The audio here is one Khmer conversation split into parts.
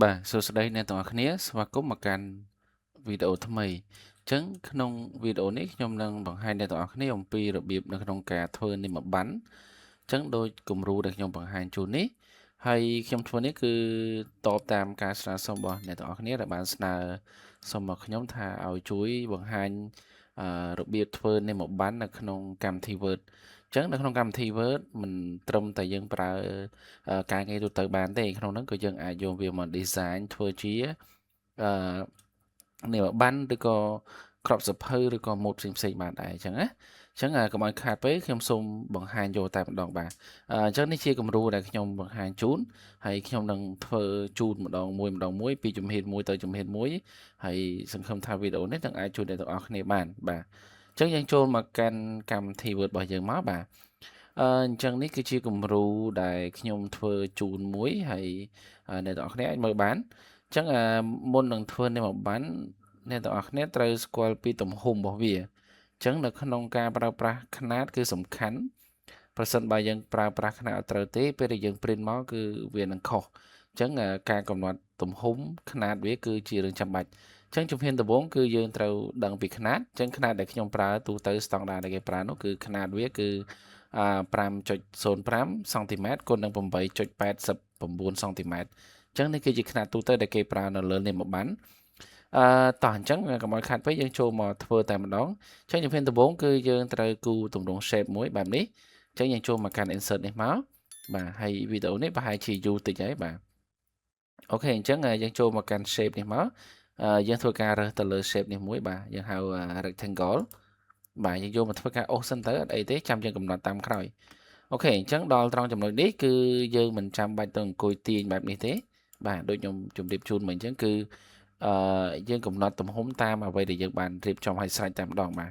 បាទសួស្តីអ្នកទាំងអស់គ្នាស្វាគមន៍មកកាន់វីដេអូថ្មីអញ្ចឹងក្នុងវីដេអូនេះខ្ញុំនឹងបង្ហាញអ្នកទាំងអស់គ្នាអំពីរបៀបនៅក្នុងការធ្វើនិមប័ណ្ណអញ្ចឹងដោយគំរូដែលខ្ញុំបង្ហាញជូននេះហើយខ្ញុំធ្វើនេះគឺតបតាមការស្នើសុំរបស់អ្នកទាំងអស់គ្នាដែលបានស្នើសុំមកខ្ញុំថាឲ្យជួយបង្ហាញរបៀបធ្វើនិមប័ណ្ណនៅក្នុងកម្មវិធី Word អញ្ចឹងនៅក្នុងកម្មវិធី Word មិនត្រឹមតែយើងប្រើការងារទូទៅបានទេក្នុងហ្នឹងក៏យើងអាចយកវាមក design ធ្វើជាអឺនិមប័ណ្ណឬក៏ក្របសភៅឬក៏ម៉ូដផ្សេងៗបានដែរអញ្ចឹងណាអញ្ចឹងកុំឲ្យខាតពេកខ្ញុំសូមបង្ហាញយកតែម្ដងបាទអញ្ចឹងនេះជាគំរូដែលខ្ញុំបង្ហាញជូនហើយខ្ញុំនឹងធ្វើជូនម្ដងមួយម្ដងមួយពីជំហានមួយទៅជំហានមួយហើយសង្ឃឹមថាវីដេអូនេះនឹងអាចជួយអ្នកទាំងអស់គ្នាបានបាទអញ្ចឹងយើងចូលមកកាន់កម្មវិធី Word របស់យើងមកបាទអញ្ចឹងនេះគឺជាគំរូដែលខ្ញុំធ្វើជូនមួយហើយអ្នកទាំងអស់គ្នាអាចមើលបានអញ្ចឹងមុននឹងធ្វើនេះមកបានអ្នកទាំងអស់គ្នាត្រូវស្គាល់ពីទំហំរបស់វាអញ្ចឹងនៅក្នុងការប្រើប្រាស់ខ្នាតគឺសំខាន់ប្រសិនបើយើងប្រើប្រាស់ខ្នាតអត់ត្រូវទេពេលដែលយើង print មកគឺវានឹងខុសអញ្ចឹងការកំណត់ទំហំខ្នាតវាគឺជារឿងចាំបាច់អញ្ចឹងជំហានដំបូងគឺយើងត្រូវដឹងពីខ្នាតអញ្ចឹងខ្នាតដែលខ្ញុំប្រើទូទៅស្តង់ដារដែលគេប្រើនោះគឺខ្នាតវាគឺ5.05សង់ទីម៉ែត្រគុណនឹង8.89សង់ទីម៉ែត្រអញ្ចឹងនេះគឺជាខ្នាតទូទៅដែលគេប្រើនៅលើនិមប័ណ្ណអឺតោះអញ្ចឹងកុំឲ្យខាត់ពេកយើងចូលមកធ្វើតែម្ដងអញ្ចឹងជំហានដំបូងគឺយើងត្រូវគូទម្រង់ shape មួយបែបនេះអញ្ចឹងយើងចូលមកកាន់ insert នេះមកបាទហើយវីដេអូនេះប្រហែលជាយូរតិចហើយបាទ OK អញ្ចឹងយើងចូលមកកាន់ shape នេះមកយើងធ្វើការរើសទៅលើ shape នេះមួយបាទយើងហៅ rectangle បាទយើងយកមកធ្វើការអូសសិនទៅអត់អីទេចាំយើងកំណត់តាមក្រោយ OK អញ្ចឹងដល់ត្រង់ចំណុចនេះគឺយើងមិនចាំបាច់ទៅអង្គុយទាញបែបនេះទេបាទដូចខ្ញុំជម្រាបជូនមកអញ្ចឹងគឺអឺយើងកំណត់ទំហំតាមអ្វីដែលយើងបានរៀបចំឲ្យស្រេចតែម្ដងបាទ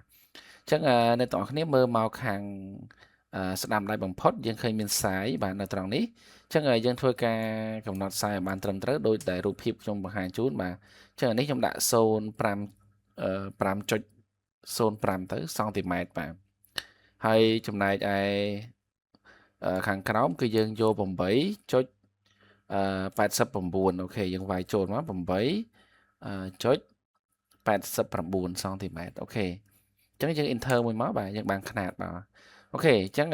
អញ្ចឹងអ្នកទាំងអស់គ្នាមើលមកខាងស្ដាំដៃបំផុតយើងឃើញមាន size បាទនៅត្រង់នេះអញ្ចឹងយើងធ្វើការកំណត់ size ឲ្យបានត្រឹមត្រូវដោយតែរូបភាពខ្ញុំបង្ហាញជូនបាទអញ្ចឹងអានេះខ្ញុំដាក់05 5.05ទៅសង់ទីម៉ែត្របាទហើយចំណែកឯខាងក្រោមគឺយើងយក8.89 OK យើងវាយចូលមក8.89សង់ទីម៉ែត្រ OK អញ្ចឹងយើង enter មួយមកបាទយើងបានខ្នាតបាទ OK អញ្ចឹង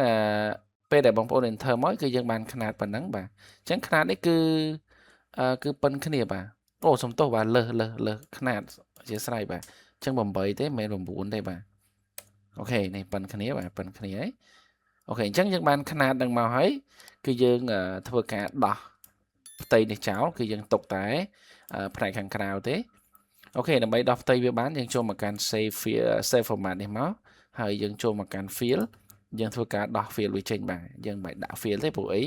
ពេលដែលបងប្អូន enter មកគឺយើងបានខ្នាតប៉ុណ្ណឹងបាទអញ្ចឹងខ្នាតនេះគឺគឺប៉ុនគ្នាបាទអូសំទោសបាទលើសលើសលើសខ្នាតអធិស្ឋានបាទអញ្ចឹង8ទេមិនមែន9ទេបាទ OK នេះប៉ុនគ្នាបាទប៉ុនគ្នាហើយ OK អញ្ចឹងយើងបានខ្នាតនឹងមកហើយគឺយើងធ្វើការដោះផ្ទៃនេះចោលគឺយើងទុកតែផ្នែកខាងក្រៅទេ OK ដើម្បីដោះផ្ទៃវាបានយើងចូលមកកាន់ shape fill shape format នេះមកហើយយើងចូលមកកាន់ fill យើងធ្វើការដោះ fill វាចេញបាទយើងមិនបាច់ដាក់ fill ទេព្រោះអី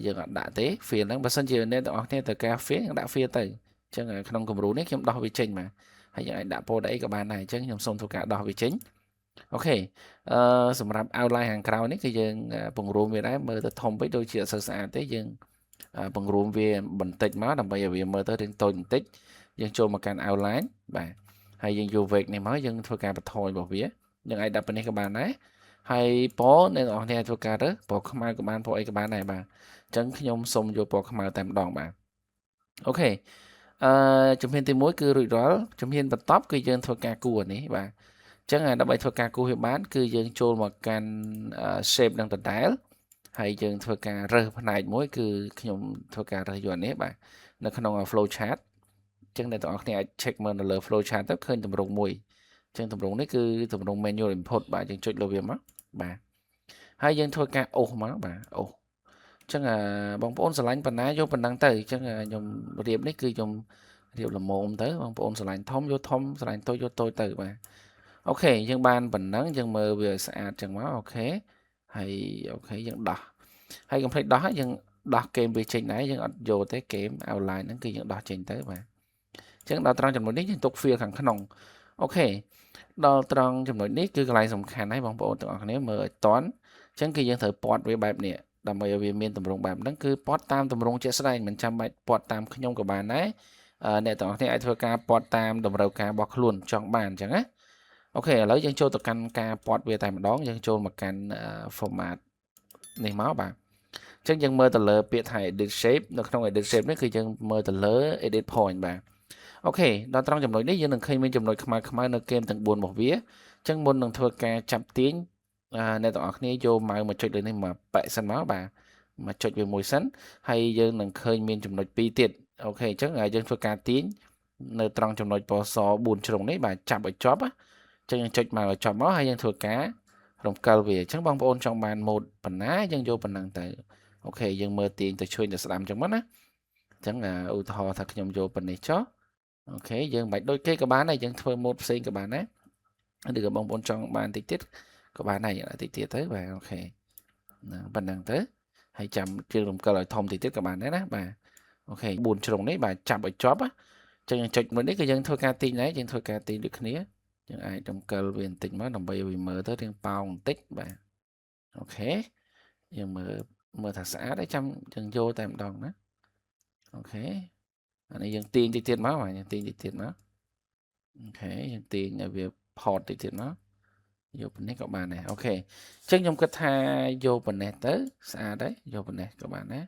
យើងអត់ដាក់ទេ fill ហ្នឹងបើសិនជាអ្នកទាំងអស់គ្នាត្រូវការ fill យើងដាក់ fill ទៅអញ្ចឹងក្នុងគំរូនេះខ្ញុំដោះវាចេញបាទហើយយើងអាចដាក់ពណ៌អីក៏បានដែរអញ្ចឹងខ្ញុំសូមធ្វើការដោះវាចេញ OK អឺសម្រាប់ outline ខាងក្រៅនេះគឺយើងពង្រួមវាដែរមើលទៅធំពេកដូចជាអត់សូវស្អាតទេយើងពង្រួមវាបន្តិចមកដើម្បីឲ្យវាមើលទៅរាងតូចបន្តិចយើងចូលមកកាន់ outline បាទហើយយើងយក weight នេះមកយើងធ្វើការបន្ថយរបស់វាយើងអាចដាក់ប៉ុណ្នេះក៏បានដែរហើយពណ៌អ្នកនរគ្នាធ្វើការរើសពណ៌ខ្មៅក៏បានពណ៌អីក៏បានដែរបាទអញ្ចឹងខ្ញុំសូមយកពណ៌ខ្មៅតែម្ដងបាទ OK អឺជំហានទី1គឺរួចរាល់ជំហានបន្ទាប់គឺយើងធ្វើការគូអានេះបាទអញ្ចឹងដើម្បីធ្វើការគូសវាបានគឺយើងចូលមកកាន់ shape នឹងដដែលហើយយើងធ្វើការរើសផ្នែកមួយគឺខ្ញុំធ្វើការរើសយកអានេះបាទនៅក្នុង flow chart អញ្ចឹងអ្នកទាំងអស់គ្នាអាច check មើលនៅលើ flow chart ទៅឃើញទម្រង់មួយអញ្ចឹងទម្រង់នេះគឺទម្រង់ manual input បាទយើងចុចលើវាមកបាទហើយយើងធ្វើការអូសមកបាទអូសអញ្ចឹងបងប្អូនស្រឡាញ់បណ្ណាយកប៉ុណ្ណឹងទៅអញ្ចឹងខ្ញុំរៀបនេះគឺខ្ញុំរៀបល្មមទៅបងប្អូនស្រឡាញ់ធំយកធំស្រឡាញ់តូចយកតូចទៅបាទ OK យើងបានប៉ុណ្ណឹងយើងមើលវាស្អាតចឹងមក OK ហើយ OK យើងដោះហើយកុំភ្លេចដោះយើងដោះគែមវាចេញដែរយើងអត់យកទេគែម outline ហ្នឹងគឺយើងដោះចេញទៅបាទអញ្ចឹងដល់ត្រង់ចំណុចនេះយើងទុក fill ខាងក្នុង OK ដល់ត្រង់ចំណុចនេះគឺកន្លែងសំខាន់ហើយបងប្អូនទាំងអស់គ្នាមើលឲ្យតន់អញ្ចឹងគឺយើងត្រូវពាត់វាបែបនេះដើម្បីឲ្យវាមានទម្រង់បែបហ្នឹងគឺពាត់តាមទម្រង់ជាក់ស្ដែងមិនចាំបាច់ពាត់តាមខ្ញុំក៏បានដែរអ្នកទាំងអស់គ្នាអាចធ្វើការពាត់តាមតម្រូវការរបស់ខ្លួនចង់បានអញ្ចឹងណា OK ឥឡូវយើងចូលទៅកាន់ការពាត់វាតែម្ដងយើងចូលមកកាន់ format នេះមកបាទអ ចឹងយើងមើលទៅលើពាក្យថា edit shape នៅក្នុង edit shape នេះគឺយើងមើលទៅលើ edit point បាទ OK ដល់ត្រង់ចំណុចនេះយើងនឹងឃើញមានចំណុចខ្មៅខ្មៅនៅគែមទាំង4របស់វាអញ្ចឹងមុននឹងធ្វើការចាប់ទាញអ្នកទាំងអស់គ្នាយក mouse មកចុចលើនេះមកប៉ែកសិនមកបាទមកចុចវាមួយសិនហើយយើងនឹងឃើញមានចំណុច2ទៀត OK អញ្ចឹងយើងធ្វើការទាញនៅត្រង់ចំណុចពណ៌ស4ជ្រុងនេះបាទចាប់ឲ្យជាប់អញ្ចឹងយើងចុចមកឲ្យជាប់មកហើយយើងធ្វើការរំកិលវាអញ្ចឹងបងប្អូនចង់បានម៉ូដប៉ុណ្ណាយើងយកប៉ុណ្ណឹងទៅ OK យើងមើលទាញទៅឆ្វេងទៅស្ដាំអញ្ចឹងមកណាអញ្ចឹងឧទាហរណ៍ថាខ្ញុំយកប៉ុណ្នេះចុះ OK យើងមិនបាច់ដូចគេក៏បានដែរយើងធ្វើម៉ូដផ្សេងក៏បានដែរឬក៏បងប្អូនចង់បានតិចទៀតក៏បានដែរតិចទៀតទៅបាទ OK ណាប៉ុណ្ណឹងទៅហើយចាំជើងរំកិលឲ្យធំតិចទៀតក៏បានដែរណាបាទ OK 4ជ្រុងនេះបាទចាប់ឲ្យជាប់អញ្ចឹងយើងចុចមួយនេះក៏យើងធ្វើការទាញដែរយើងធ្វើការទាញដូចគ្នាយើងអាចរំកិលវាបន្តិចមកដើម្បីឲ្យវាមើលទៅរាងប៉ោងបន្តិចបាទ OK យើងមើលមើលថាស្អាតហើយចាំយើងយកតែម្ដងណា OK អានេះយើងទាញតិចទៀតមកបាទយើងទាញតិចទៀតមក OK យើងទាញឲ្យវាផតតិចទៀតមកយកប៉ុណ្ណេះក៏បានដែរ OK អញ្ចឹងខ្ញុំគិតថាយកប៉ុណ្ណេះទៅស្អាតហើយយកប៉ុណ្ណេះក៏បានដែរ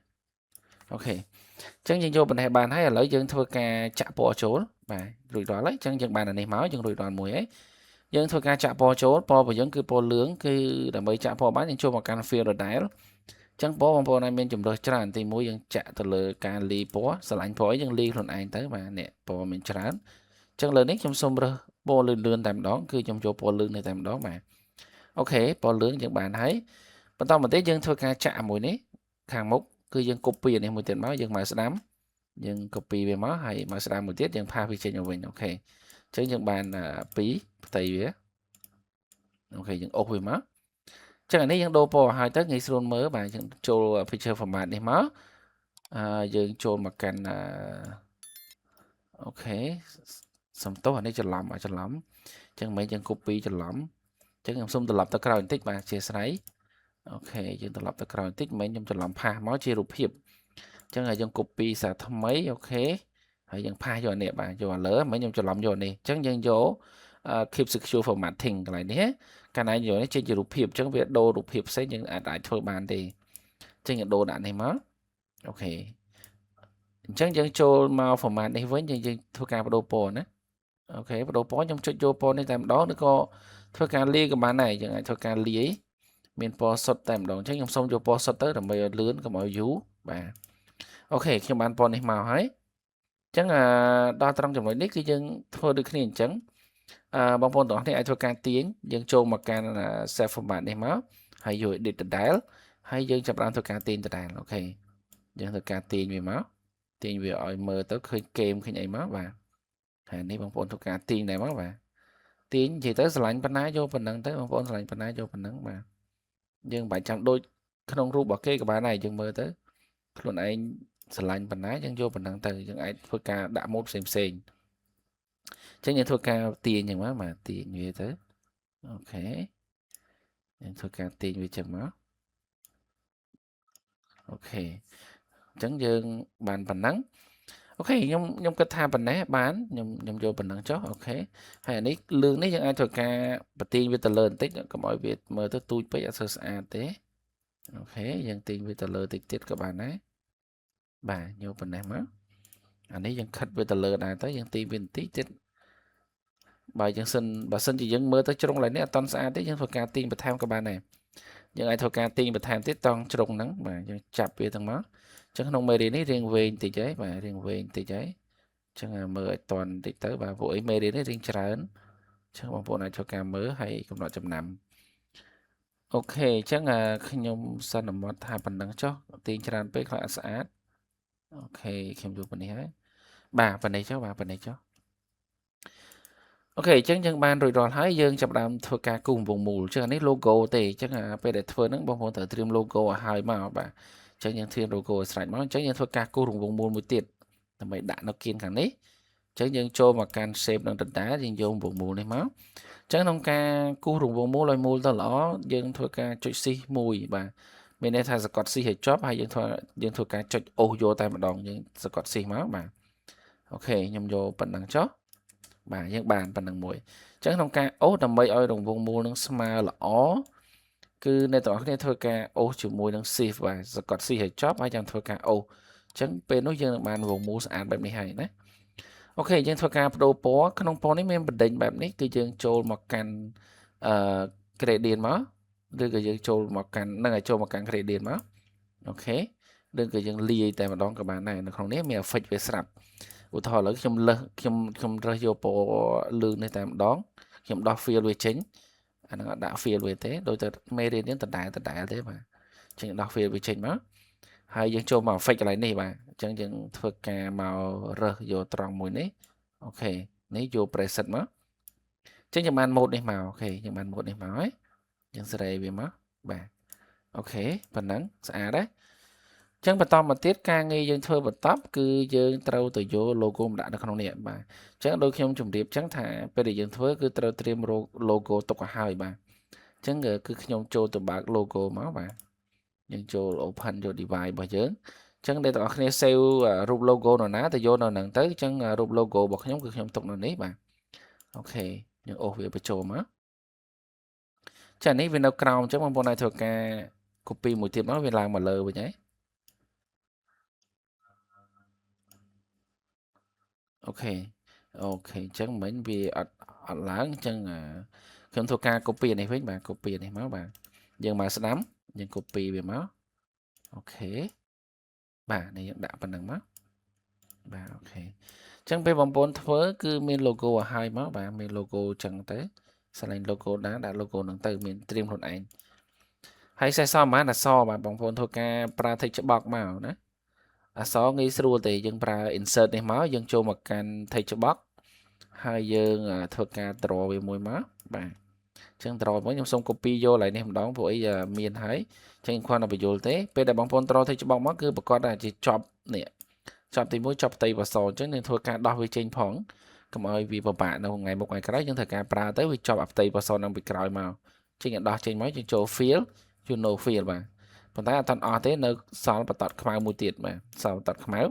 OK អញ្ចឹងយើងយកប៉ុណ្ណេះបានហើយឥឡូវយើងធ្វើការចាក់ពណ៌ចូលបាទរួចរាល់ហើយអញ្ចឹងយើងបានអានេះមកយើងរួចរាល់មួយហើយយើងធ្វើការចាក់ពណ៌ចូលពណ៌របស់យើងគឺពណ៌លឿងគឺដើម្បីចាក់ពណ៌បានយើងចូលមកកាន់ fill ដដែលអញ្ចឹងពណ៌បងប្អូនអាចមានជំរើសច្រើនទីមួយយើងចាក់ទៅលើការលីពណ៌ស្រឡាញ់ពណ៌អីយើងលីខ្លួនឯងទៅបាទនេះពណ៌មានច្រើនអញ្ចឹងលើនេះខ្ញុំសូមរើសពណ៌លឿនលឿនតែម្ដងគឺខ្ញុំយកពណ៌លឿងនេះតែម្ដងបាទ OK ពណ៌លឿងយើងបានហើយបន្តមកទៀតយើងធ្វើការចាក់មួយនេះខាងមុខគឺយើង copy អានេះមួយទៀតមកយើងមកស្ដាំយើង copy វាមកហើយមកស្ដាំមួយទៀតយើង paste វាចេញមកវិញ OK អញ្ចឹងយើងបាន2ផ្ទៃវា OK យើងអូសវាមកចឹងអានេះយើងដូរពណ៌ឲ្យទៅងាយស្រួលមើលបាទយើងចូល picture format នេះមកអឺយើងចូលមកកាន់ OK សំទោសអានេះច្រឡំច្រឡំចឹងមិនយើង copy ច្រឡំចឹងខ្ញុំសូមត្រឡប់ទៅក្រោយបន្តិចបាទអធ្យាស្រ័យ OK យើងត្រឡប់ទៅក្រោយបន្តិចមិនខ្ញុំច្រឡំ paste មកជារូបភាពចឹងហើយយើង copy សារថ្មី OK ហើយយើង paste យកនេះបាទយកលើមិនខ្ញុំច្រឡំយកនេះអញ្ចឹងយើងយក keep secure formatting កន្លែងនេះកាលណាយកនេះចេញជារូបភាពអញ្ចឹងវាដូររូបភាពផ្សេងយើងអាចអាចធ្វើបានទេអញ្ចឹងយើងដូរដាក់នេះមក OK អញ្ចឹងយើងចូលមក format នេះវិញយើងយើងធ្វើការបដូរពណ៌ណា OK បដូរពណ៌ខ្ញុំចុចយកពណ៌នេះតែម្ដងឬក៏ធ្វើការលាយក៏បានដែរយើងអាចធ្វើការលាយមានពណ៌សុទ្ធតែម្ដងអញ្ចឹងខ្ញុំសូមយកពណ៌សុទ្ធទៅដើម្បីឲ្យលឿនកុំឲ្យយូរបាទ OK ខ្ញុំបានពណ៌នេះមកហើយអញ្ចឹងដល់ត្រង់ចំណុចនេះគឺយើងធ្វើដូចគ្នាអញ្ចឹងអឺបងប្អូនទាំងអស់គ្នាអាចធ្វើការទាញយើងចូលមកកាន់ shape format នេះមកហើយយក edit ដដែលហើយយើងចាប់ផ្ដើមធ្វើការទាញដដែល OK យើងធ្វើការទាញវាមកទាញវាឲ្យមើលទៅឃើញគែមឃើញអីមកបាទហើយនេះបងប្អូនធ្វើការទាញដែរមកបាទទាញនិយាយទៅស្រឡាញ់ប៉ុណ្ណាយកប៉ុណ្ណឹងទៅបងប្អូនស្រឡាញ់ប៉ុណ្ណាយកប៉ុណ្ណឹងបាទយើងមិនបាច់ចាំដូចក្នុងរូបរបស់គេក៏បានដែរយើងមើលទៅខ្លួនឯងស្រឡាញ់ប៉ុណ្ណាយើងយកប៉ុណ្ណឹងទៅយើងអាចធ្វើការដាក់ម៉ូដផ្សេងផ្សេងអញ្ចឹងយើងធ្វើការទាញអញ្ចឹងមកបាទទាញវាទៅ OK យើងធ្វើការទាញវាចឹងមក OK អញ្ចឹងយើងបានប៉ុណ្ណឹង OK ខ្ញុំខ្ញុំគិតថាប៉ុណ្ណេះបានខ្ញុំខ្ញុំយកប៉ុណ្ណឹងចុះ OK ហើយអានេះលឿងនេះយើងអាចធ្វើការបទាញវាទៅលើបន្តិចកុំឲ្យវាមើលទៅទូចពេកអត់សូវស្អាតទេ OK យើងទាញវាទៅលើតិចទៀតក៏បានដែរបាទយកប៉ុណ្ណេះមកអានេះយើងខិតវាទៅលើដែរទៅយើងទាញវាបន្តិចទៀតបើយើងសិនបើសិនជាយើងមើលទៅជ្រុងឡើយនេះអត់តន់ស្អាតទេយើងធ្វើការទាញបន្ថែមក៏បានដែរយើងអាចធ្វើការទាញបន្ថែមទៀតតង់ជ្រុងហ្នឹងបាទយើងចាប់វាទាំងមកអញ្ចឹងក្នុងមេរៀននេះរៀងវែងតិចហើយបាទរៀងវែងតិចហើយអញ្ចឹងមើលឲ្យតន់តិចទៅបាទពួកអីមេរៀននេះរៀងច្រើនអញ្ចឹងបងប្អូនអាចធ្វើការមើលហើយកំណត់ចំណាំ OK អញ្ចឹងខ្ញុំសន្មត់ថាប៉ុណ្ណឹងចុះទាញច្រើនពេកខ្លាចអត់ស្អាត OK ខ្ញុំយកប៉ុណ្នេះហើយបាទប៉ុណ្ណេះចុះបាទប៉ុណ្ណេះចុះ OK អញ្ចឹងយើងបានរួចរាល់ហើយយើងចាប់ផ្ដើមធ្វើការគូសវងមូលអញ្ចឹងអានេះ logo ទេអញ្ចឹងពេលដែលធ្វើហ្នឹងបងប្អូនត្រូវត្រៀម logo ឲ្យហើយមកបាទអញ្ចឹងយើងត្រៀម logo ឲ្យស្រេចមកអញ្ចឹងយើងធ្វើការគូសរង្វង់មូលមួយទៀតដើម្បីដាក់នៅគៀនខាងនេះអញ្ចឹងយើងចូលមកកាន់ shape នឹងដដែលយើងយករង្វង់មូលនេះមកអញ្ចឹងក្នុងការគូសរង្វង់មូលឲ្យមូលទៅល្អយើងធ្វើការចុច shift មួយបាទមានន័យថាសកត់ shift ឲ្យជាប់ហើយយើងធ្វើយើងធ្វើការចុចអូសយកតែម្ដងយើងសកត់ shift មកបាទ OK ខ្ញុំយកប៉ុណ្ណឹងចុះបាទយើងបានប៉ុណ្ណឹងមួយអញ្ចឹងក្នុងការអូសដើម្បីឲ្យរង្វង់មូលនឹងស្មើល្អ គឺអ្នកទាំងអស់គ្នាធ្វើការអូសជាមួយនឹង shift បាទសកត់ shift ឲ្យចប់ហើយចាំធ្វើការអូសអញ្ចឹងពេលនោះយើងនឹងបានវងមូលស្អាតបែបនេះហើយណាOK យើងធ្វើការបដូរពណ៌ក្នុងពណ៌នេះមានបណ្ដេញបែបនេះគឺយើងចូលមកកាន់អឺ gradient មកឬក៏យើងចូលមកកាន់នឹងឲ្យចូលមកកាន់ gradient មក OK ឬក៏យើងលាយតែម្ដងក៏បានដែរនៅក្នុងនេះមាន effect វាស្រាប់ឧទាហរណ៍ឥឡូវខ្ញុំលើសខ្ញុំខ្ញុំរើសយកពណ៌លឿងនេះតែម្ដងខ្ញុំដោះ fill វាចេញអាហ្នឹងអត់ដាក់ fill វាទេដូចតែមេរៀននេះដដែលដដែលទេបាទអញ្ចឹងដោះ fill វាចេញមកហើយយើងចូលមក effect កន្លែងនេះបាទអញ្ចឹងយើងធ្វើការមករើសយកត្រង់មួយនេះOK នេះយក preset មកអញ្ចឹងយើងបាន mode នេះមក OK យើងបាន mode នេះមកហើយយើងសេរីវាមកបាទ OK ប៉ុណ្ណឹងស្អាតទេចឹងបន្តមកទៀតការងារយើងធ្វើបន្តគឺយើងត្រូវទៅយក logo មកដាក់នៅក្នុងនេះបាទអញ្ចឹងដូចខ្ញុំជម្រាបចឹងថាពេលដែលយើងធ្វើគឺត្រូវត្រៀម logo ទុកឲ្យហើយបាទអញ្ចឹងគឺខ្ញុំចូលទៅបើក logo មកបាទយើងចូល open យក device របស់យើងអញ្ចឹងអ្នកទាំងអស់គ្នា save រូប logo នៅណាទៅយកនៅហ្នឹងទៅអញ្ចឹងរូប logo របស់ខ្ញុំគឺខ្ញុំទុកនៅនេះបាទ OK យើងអូសវាបញ្ចូលមកចានេះវានៅក្រោមអញ្ចឹងបងប្អូនអាចធ្វើការ copy មួយទៀតមកវាឡើងមកលើវិញហើយ OK OK អញ្ចឹងមិញវាអត់អត់ឡើងអញ្ចឹងខ្ញុំធ្វើការ copy នេះវិញបាទ copy នេះមកបាទយើងមកស្ដាំយើង copy វាមក OK បាទនេះយើងដាក់ប៉ុណ្្នឹងមកបាទ OK អញ្ចឹងពេលបងប្អូនធ្វើគឺមាន logo ឲ្យហើយមកបាទមាន logo អញ្ចឹងទៅស្រឡាញ់ logo ណាដាក់ logo ហ្នឹងទៅមានត្រៀមខ្លួនឯងហើយសេះសល់ប្រហែលអក្សរបាទបងប្អូនធ្វើការប្រើ text box មកណាអក្សរងាយស្រួលទេយើងប្រើ insert នេះមកយើងចូលមកកាន់ text box ហើយយើងធ្វើការ draw វាមួយមកបាទអញ្ចឹង draw មកខ្ញុំសូម copy យកឡើយនេះម្ដងព្រោះអីមានហើយអញ្ចឹងគ្រាន់តែបញ្យល់ទេពេលដែលបងប្អូន draw text box មកគឺប្រកាសថាជាចប់នេះចប់ទី1ចប់ផ្ទៃបសអញ្ចឹងនឹងធ្វើការដោះវាចេញផងកុំឲ្យវាពិបាកនៅថ្ងៃមុខថ្ងៃក្រោយយើងត្រូវការប្រើទៅវាចប់អាផ្ទៃបសនឹងពីក្រោយមកចេញដោះចេញមកយើងចូល fill យក no fill បាទប៉ុន្តែអត់ទាន់អស់ទេនៅសល់បន្ទាត់ខ្មៅមួយទៀតបាទសល់បន្ទាត់ខ្មៅ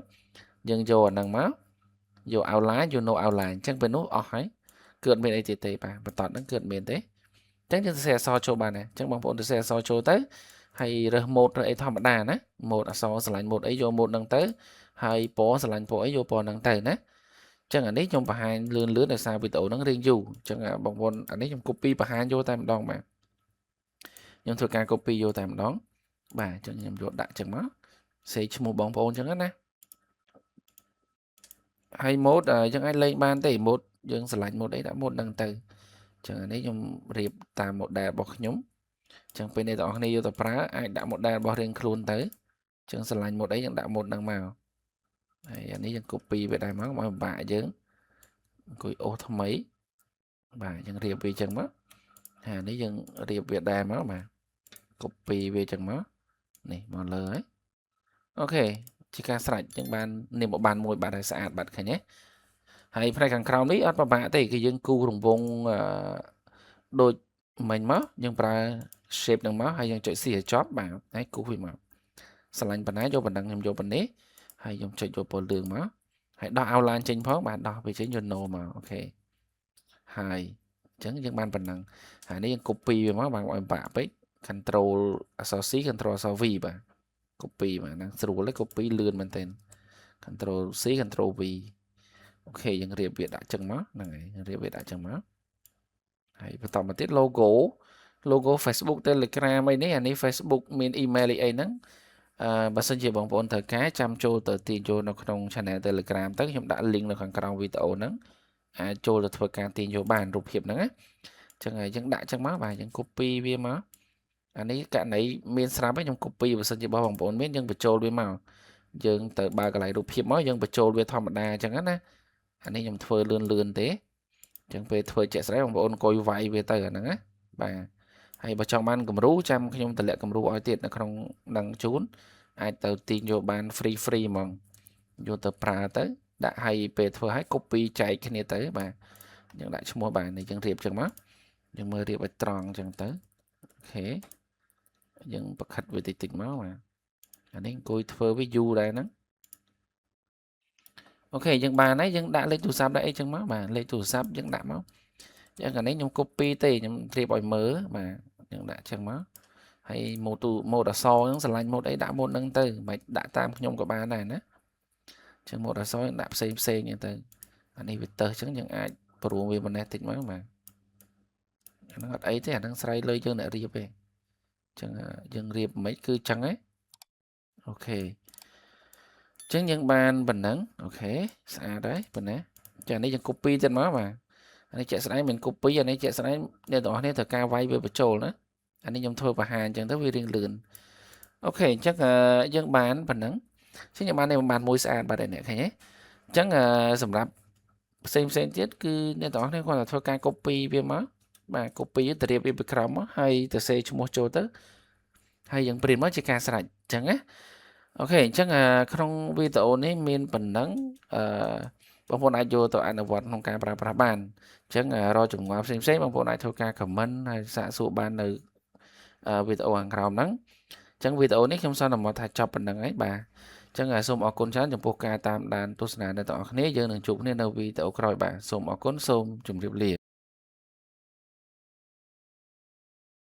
យើងយកអាហ្នឹងមកយក outline យក no outline អញ្ចឹងពេលនោះអស់ហើយគឺអត់មានអីទៀតទេបាទបន្ទាត់ហ្នឹងគឺអត់មានទេអញ្ចឹងយើងសរសេរអក្សរចូលបានដែរអញ្ចឹងបងប្អូនសរសេរអក្សរចូលទៅហើយរើស mode រើសអីធម្មតាណា mode អក្សរស្រឡាញ់ mode អីយក mode ហ្នឹងទៅហើយពណ៌ស្រឡាញ់ពណ៌អីយកពណ៌ហ្នឹងទៅណាអញ្ចឹងអានេះខ្ញុំបង្ហាញលឿនលឿនដោយសារវីដេអូហ្នឹងរៀងយូរអញ្ចឹងបងប្អូនអានេះខ្ញុំ copy បង្ហាញយកតែម្ដងបាទខ្ញុំធ្វើការ copy យកតែម្ដងបាទអញ្ចឹងខ្ញុំយកដាក់អញ្ចឹងមកសេឈ្មោះបងប្អូនអញ្ចឹងណាហើយ mode យើងអាចលេងបានទេ mode យើងស្រឡាញ់ mode អីដាក់ mode ហ្នឹងទៅអញ្ចឹងអានេះខ្ញុំរៀបតាម model របស់ខ្ញុំអញ្ចឹងពេលនេះបងប្អូនយកទៅប្រើអាចដាក់ model របស់រៀងខ្លួនទៅអញ្ចឹងស្រឡាញ់ mode អីយើងដាក់ mode ហ្នឹងមកហើយអានេះយើង copy វាដែរមកមកពិបាកយើងអង្គុយអូសថ្មីបាទយើងរៀបវាអញ្ចឹងមកហើយអានេះយើងរៀបវាដែរមកបាទ copy វាអញ្ចឹងមកនេះមកលើហើយ OK ជាការស្រេចយើងបាននាមបានមួយបាត់ហើយស្អាតបាត់ឃើញទេហើយផ្នែកខាងក្រោមនេះអត់ពិបាកទេគឺយើងគូររង្វង់អឺដូចមិញមកយើងប្រើ shape ហ្នឹងមកហើយយើងចុច C ឲ្យចប់បាទហើយគូសវាមកស្រឡាញ់ប៉ុណ្ណាយកប៉ុណ្ណឹងខ្ញុំយកប៉ុណ្នេះហើយខ្ញុំចុចយកពណ៌លឿងមកហើយដោះ outline ចេញផងបាទដោះវាចេញយក no មក OK ហើយអញ្ចឹងយើងបានប៉ុណ្ណឹងហើយនេះយើង copy វាមកបាទឲ្យបាក់ពេក control អក្សរ C control អក្សរ V បាទ copy បាទហ្នឹងស្រួលទេ copy លឿនមែនទែន control C control V OK យើងរៀបវាដាក់ចឹងមកហ្នឹងហើយរៀបវាដាក់ចឹងមកហើយបន្តមកទៀត logo logo Facebook Telegram អីនេះអានេះ Facebook មាន email អីអីហ្នឹងអឺបើសិនជាបងប្អូនត្រូវការចាំចូលទៅទាញចូលនៅក្នុង channel Telegram ទៅខ្ញុំដាក់ link នៅខាងក្រោមវីដេអូហ្នឹងអាចចូលទៅធ្វើការទាញយកបានរូបភាពហ្នឹងណាចឹងហើយយើងដាក់ចឹងមកបាទយើង copy វាមកអានេះករណីមានស្រាប់ហើយខ្ញុំ copy បើសិនជាបងប្អូនមានយើងបញ្ចូលវាមកយើងទៅបើកកន្លែងរូបភាពមកយើងបញ្ចូលវាធម្មតាអញ្ចឹងណាអានេះខ្ញុំធ្វើលឿនលឿនទេអញ្ចឹងពេលធ្វើជាក់ស្ដែងបងប្អូនអង្គុយវាយវាទៅអាហ្នឹងណាបាទហើយបើចង់បានគំរូចាំខ្ញុំតម្លាក់គំរូឲ្យទៀតនៅក្នុងនឹងជូនអាចទៅទាញយកបាន free free ហ្មងយកទៅប្រើទៅដាក់ឲ្យពេលធ្វើឲ្យ copy ចែកគ្នាទៅបាទយើងដាក់ឈ្មោះបាទនេះយើងរៀបចឹងមកយើងមើលរៀបឲ្យត្រង់ចឹងទៅOK យើងប្រខិតវាតិចតិចមកបាទអានេះអង្គុយធ្វើវាយូរដែរហ្នឹង OK យើងបានហើយយើងដាក់លេខទូរស័ព្ទដាក់អីចឹងមកបាទលេខទូរស័ព្ទយើងដាក់មកចឹងអានេះខ្ញុំ copy ទេខ្ញុំរៀបឲ្យមើលបាទយើងដាក់ចឹងមក ហើយ mode ទូ mode អក្សរហ្នឹងស្រឡាញ់ mode អីដាក់ mode ហ្នឹងទៅមិនដាក់តាមខ្ញុំក៏បានដែរណាចឹង mode អក្សរដាក់ផ្សេងផ្សេងហ្នឹងទៅអានេះវាទៅអញ្ចឹងយើងអាចព្រមវាប៉ុណ្ណេះតិចមកបាទអាហ្នឹងអត់អីទេអាហ្នឹងស្រ័យលើយើងអ្នករៀបទេអញ្ចឹងយើងរៀបមិនគឺចឹងហ៎ OK អញ្ចឹងយើងបានប៉ុណ្ណឹង OK ស្អាតហើយប៉ុណ្ណាចានេះយើង copy ទៀតមកបាទអានេះជាក់ស្ដែងមិន copy អានេះជាក់ស្ដែងអ្នកទាំងអស់គ្នាត្រូវការវាយវាបញ្ចូលណាអានេះខ្ញុំធ្វើបង្ហាញអញ្ចឹងទៅវារៀងលឿន OK អញ្ចឹងយើងបានប៉ុណ្ណឹងអញ្ចឹងយើងបាននេះបានមួយស្អាតបាត់ហើយអ្នកឃើញទេអញ្ចឹងសម្រាប់ផ្សេងផ្សេងទៀតគឺអ្នកទាំងអស់គ្នាគាត់តែធ្វើការ copy វាមកបាទ copy ទៅរៀបវាពីក្រោមមកហើយទៅសេឈ្មោះចូលទៅហើយយើង print មកជាការស្រេចអញ្ចឹងណា OK អញ្ចឹងក្នុងវីដេអូនេះមានប៉ុណ្ណឹងអឺបងប្អូនអាចយកទៅអនុវត្តក្នុងការប្រើប្រាស់បានអញ្ចឹងរកចម្ងល់ផ្សេងផ្សេងបងប្អូនអាចធ្វើការ comment ហើយសាកសួរបាននៅវីដេអូខាងក្រោមហ្នឹងអញ្ចឹងវីដេអូនេះខ្ញុំសន្មតថាចប់ប៉ុណ្ណឹងហើយបាទអញ្ចឹងសូមអរគុណច្រើនចំពោះការតាមដានទស្សនាអ្នកទាំងអស់គ្នាយើងនឹងជួបគ្នានៅវីដេអូក្រោយបាទសូមអរគុណសូមជម្រាបលា។